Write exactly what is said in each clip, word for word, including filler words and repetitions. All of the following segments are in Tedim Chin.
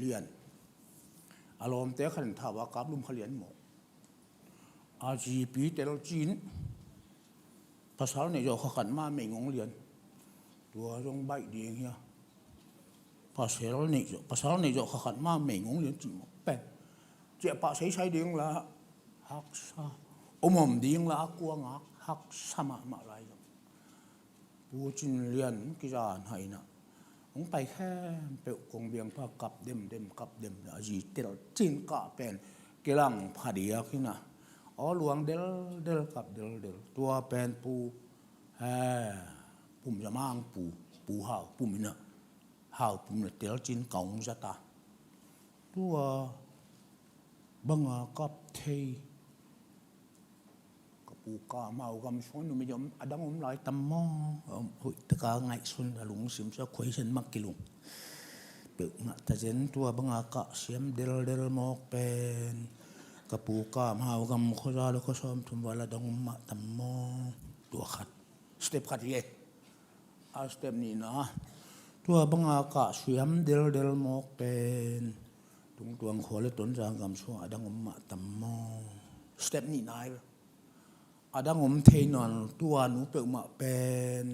Lian. A lawmte khat in thau a kap lum kha lian maw. A zipi tel cin. Pasal neih zawh kha khat mah meigong lian. Tua zong baih ding hia. Pasal neih zawh, pasal neih zawh kha khat mah meigong lian cih maw pen. Ciah pah seisai ding la haksa. Om om ding la a kuangak haksa mahmah lai zong. Pu Cin Lian kizan hai inah hong pai khempeuh kong biang pha kap demdem, kap demdem, a zi tel cin kah pen kilang phadiak inah aw luang deldel, kap deldel. Tua pen pu he Pum Za Mang pu, Pu Hau Pum inah, Hau Pum inah tel cin ka hong zat a. Tua banga kap thei ka pu ka mau gam sung numei a dang om lai tam maw? Hoih taka ngaihsun a lungsim sua khuaisen mak kilung. Peuhmah ta zen tua banga kah siam deldel mawk pen ka pu ka mau gam khuaza le khuasawm thum val a dang om mah tam maw? Tua khat. Step khat hi e. A step nihna. Tua banga kah siam deldel mawk pen tungtuang khua le Tonzang gam sung a dang om mah tam maw? Step nihna hi. A dang om thei nawn tua nu peuhmah pen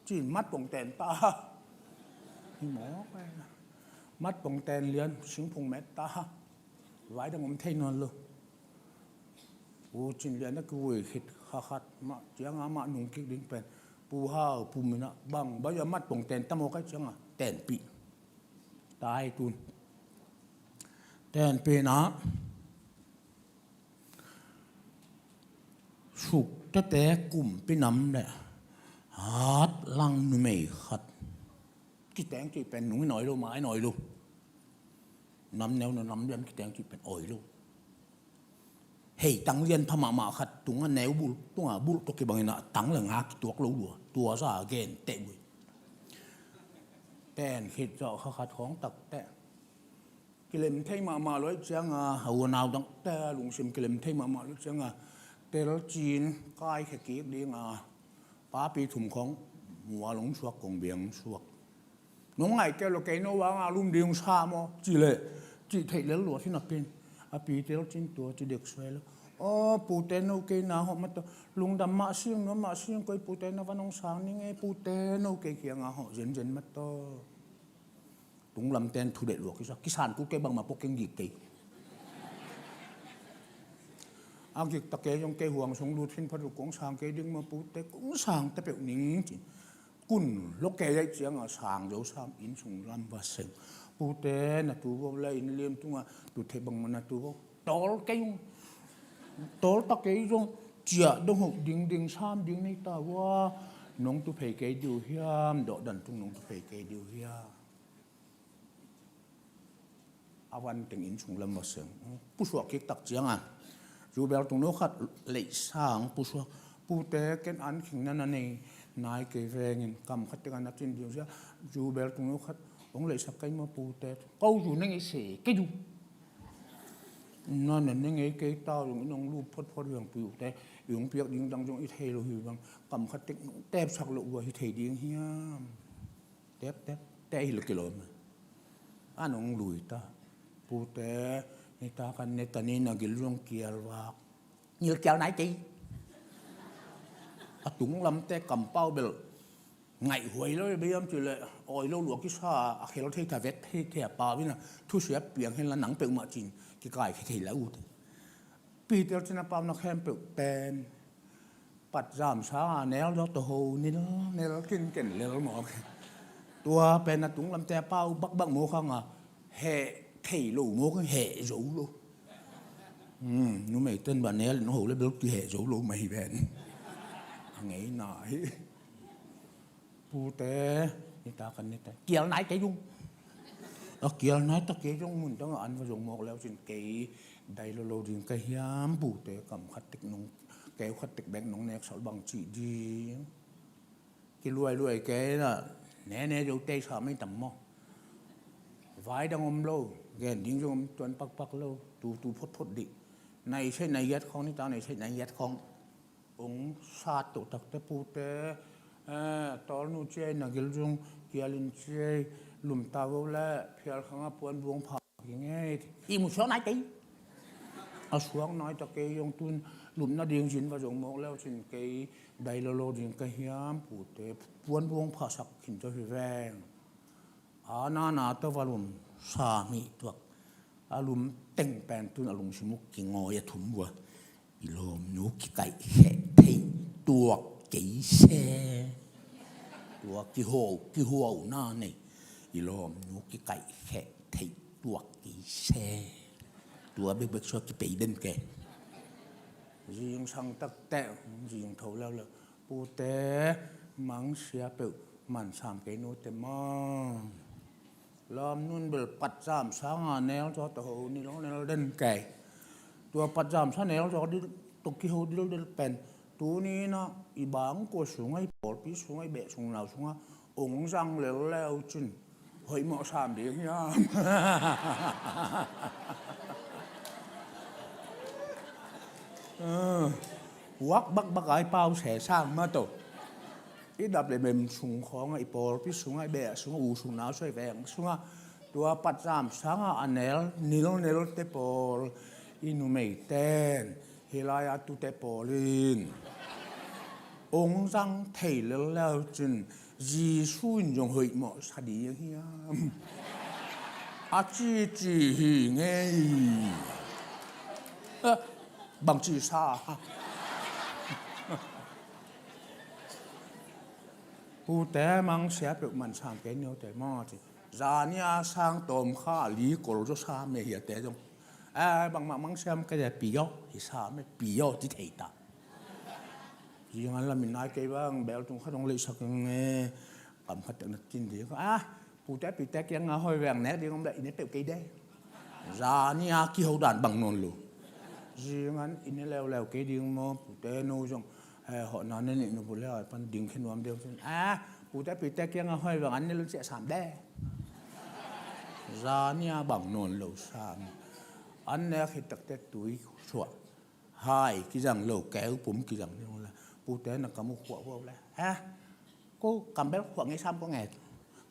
cin mat pong ten ta. Hi maw pen. Mat pong ten lian singphung met ta. Vai dang om thei nawn lo. Pu Cin Lian a kivui khit kha khat mah cianga mah nung kik ding pen Pu Hau Pum inah bang bai a mat pong ten ta maw kai cianga tenpih. Tai tun. Tenpih na. Suk tete kumpi nam le hat lang numei khat. Kiteng cih pen nung in oi lo, ma in oi lo. Nam neu na nam lian kiteng cih pen oi lo. Hei tang lian pha mahmah khat tunga neu bulh, tunga bulh tawh kibang inah tang le nga kituak lo lua. Tua za a gen teh ui. Pen khit zawh kha khat khawng tak teh. Kilem thei mahmah lo ih cianga, a u a nau dangte lungsim kilem thei mahmah lo ih cianga, tel cin kai khe kik dinga, papi thum khawng mual hong suak, kong biang hong suak. Nong ngaih kei lo kei no vanga lum ding sa maw, cih leh, cih theih lel lua hi napi in. A pi tel cin tua ci dek suai lo. Aw, pute no kei na hawh mataw, lungdam mah sing, nuam mah sing, koi pute na van hong sang ning e, pute no kei kianga hawh zenzen mataw. Tunglamten thu deih lua kisa, kisan kul kei bangmah pua keng gik kei. A gik ta kei zong kei huang sung lut hin phat uh kong sang kei ding mah pute, kong sang ta peuh ning ci. Kun lo kei aih cianga sang zo sam inn sung lam va seng. Pute na tu vo la inn liam tunga tu thei bangmah na tu vo. Tawl kei ung. Tawl ta kei zong ciah dong hoh ding ding sam ding nei ta ua. Nong tu phei kei diu hiam, dawh dan tung nong tu phei kei diu hiam. A van teng inn sung lam va seng. Pusuak kik tak cianga. Zu bel tung no khat leihsang pusuak. Pute ken an khing na na nei nai kei vengin kam khat teng a na cin ding sia. Zu bel tung no khat hong leihsak kei maw pute. Ko zu neng i se kei du. Na na neng ei kei ta zong in hong lup photphot hi hong piuk te. I hong piak ding dang zong i thei lo hi bang. Kam khat teng tepsak lo ua hi thei ding hiam. Tep, tep, tep hi lo kilawm. An hong lui ta. Pute, ni ta kan ne ta ni na gil zong kial vak. Ngil kial nai kei. A tunglamte kampau bel. Ngaih huai lo, beiam ci le, oi lo lua kisa, a khel thei ta vet thei thei a pau ina. Thusia piang hen la nang peuhmah cin, kikai khe thei la ut. Peter cin a pau na khempeuh pen. Pat zam sa a nel dawh tawh ho nil nel kin ken lel mawk. Tua pen a tunglamte a pau bakbak mawk hanga heh thei lo mawk heh zo lo. Numei ten ba nel in ho le bel kiheh zo lo mah hi ven. A ngeina hi. Pute, nita kan nita. Kial nai kei zong. A kial nai ta kei zong mun dang a an va zong mawk leu cin kei dai lo lo ding ka hiam pute kam khat tek nong keu khat tek bek nong nek sal bang cih ding. Kiluai luai kei na ne ne zo tei sa mai tam maw. Vai dang om lo, gen ding zong om tuan pakpak lo, tu tu phot phot dih. Nai sei nai yat khong nita nai sei nai yat khong. Ong sat toh takte pute, eh, tawlnu ciai na gil zung kialin ciai, Lumta vo le phial khang a puan buang pha hi ngei. I mu suak nai kei. A suak nai ta kei zong tun lum nading zin va zong mawk leu cin kei dai lolo ding ka hiam pute puan buang pha sak khin ta hi veng. A nana ta va lum sa mi tuak. A lum teng pen tun a lungsim uh kingawi a thum vua. I lawmnu kikaihkheh theih tuak kei se. Tua kihuau, kihuauna nei. I lawmnu kikaihkheh theih tuak kei se. Tua bekbek sua kipei den ke. Zingsang takteh, zing tho leuleu. Pute, mangsia peuh, mansam kei nute maw. Lawmnun bel patzam sanga nel zaw ta ho nil nel den kei. Tua patzam sa nel zaw dil, tua kiho dildel pen. Tuninah i bangkua sunga, i pawlpi sunga, i beh sung nau sunga ong zang lel leu cin. Hoih mawh sam ding hiam? Wak bakbak ai pau se sang ma to. I dap le mem sung khawngah, i pawlpi sungah, i beh sungah, u sung nau sung, i veng sungah tua patzam sangah a nel nilnel te pawl i numei ten hih lai-ah tute pawl in ong zang thei lel leu cin Jesu in zong hoih mawh sa ding hiam? A cici hi ngei. Bangci sa. Pute mangsia peuh mansam kei nute maw ci. Zania sang tawm kha li kol zaw sa me hiate zong. Eh, bangmah mangsiam ka zia piyo hi sa me piyo ci thei ta. Zingan lamin nai kei bang bel tung kha dong leihsak ing e. Kam khat na tin di ka ah pute pite kianga hoi veng nek ding om le ine peuh kei de. Zania kiho dan bang nawn lo. Zingan ine leuleu kei ding maw pute no zong. Eh, hawhna ne nih nu bu le hoi pan ding khe nuam deuh cin. Ah, pute pite kianga hoi vang an ne lun siah sam de. Zania bang nawn lo sam. An ne khit takte tui suah. Hai kizang lo, keu pum kizang lo la. Pute na kam uh khuah huau le. Ah, ko kam bel khuah ngei sam ko nge.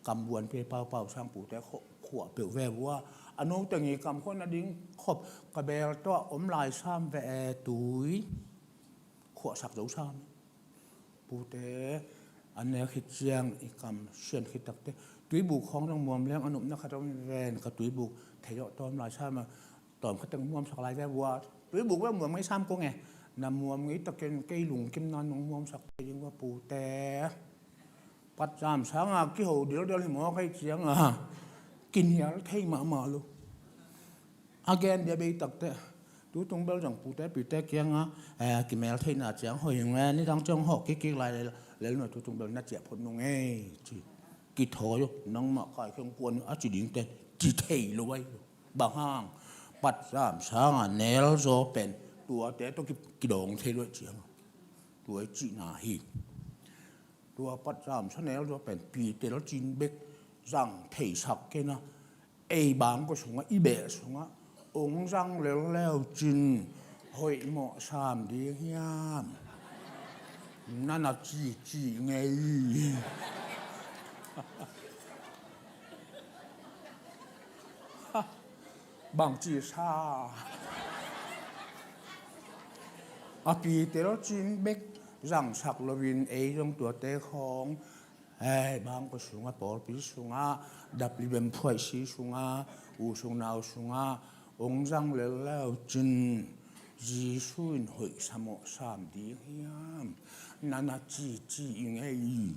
Kam buan pe pau pau sang pute khuah peuh ve vua. A no te ngi kam khuah na ding khop ka bel tawh om lai sam ve e tui. Khuahsak zo sam. Pute an nek khit ciang i kam sian khit takte tuibuk khawng dong muam leng a nupna khat om ven ka tuibuk thei awh tawm lai sam a tawm khat teng muamsak lai ve vua. Tuibuk ve muam ngei sam kong e na muam ngei takin kei lungkim nan nong muamsak thei ding vua pute. Patzam sanga kiho dildel hi mawk hei cianga kinial thei mahmah lo. A gen dia bei takte tutung bel zong pute pite kianga eh, kimel theihna ciang hoih hing e nidang ciang hawh kikkik lai lel nuai tutung bel na ciah phot nung e ci. Kithawi uh nangmah kaikheng kuan a ci dingte ci thei lo ai. Bang hang patzam sanga nel zaw pen tuate tawh kidawng thei lo ai cianga tua i cihna hi. Tua patzam sa nel zaw pen pitel cin bek zang theisak kena ei bangkua sungah i beh sungah ong zang lel leu cin hoih mawh sam ding hiam? Nana cici ngei. Bangci sa a pitel cin bek zangsak loin ei zong tuate khawng eh, bangkua sungah pawlpi sungah dap li bemphuaih si sungah u sung nau sungah ong zang lel leu cin Jesu in hoih sa mawh sam ding hiam? Nana cici i ngei.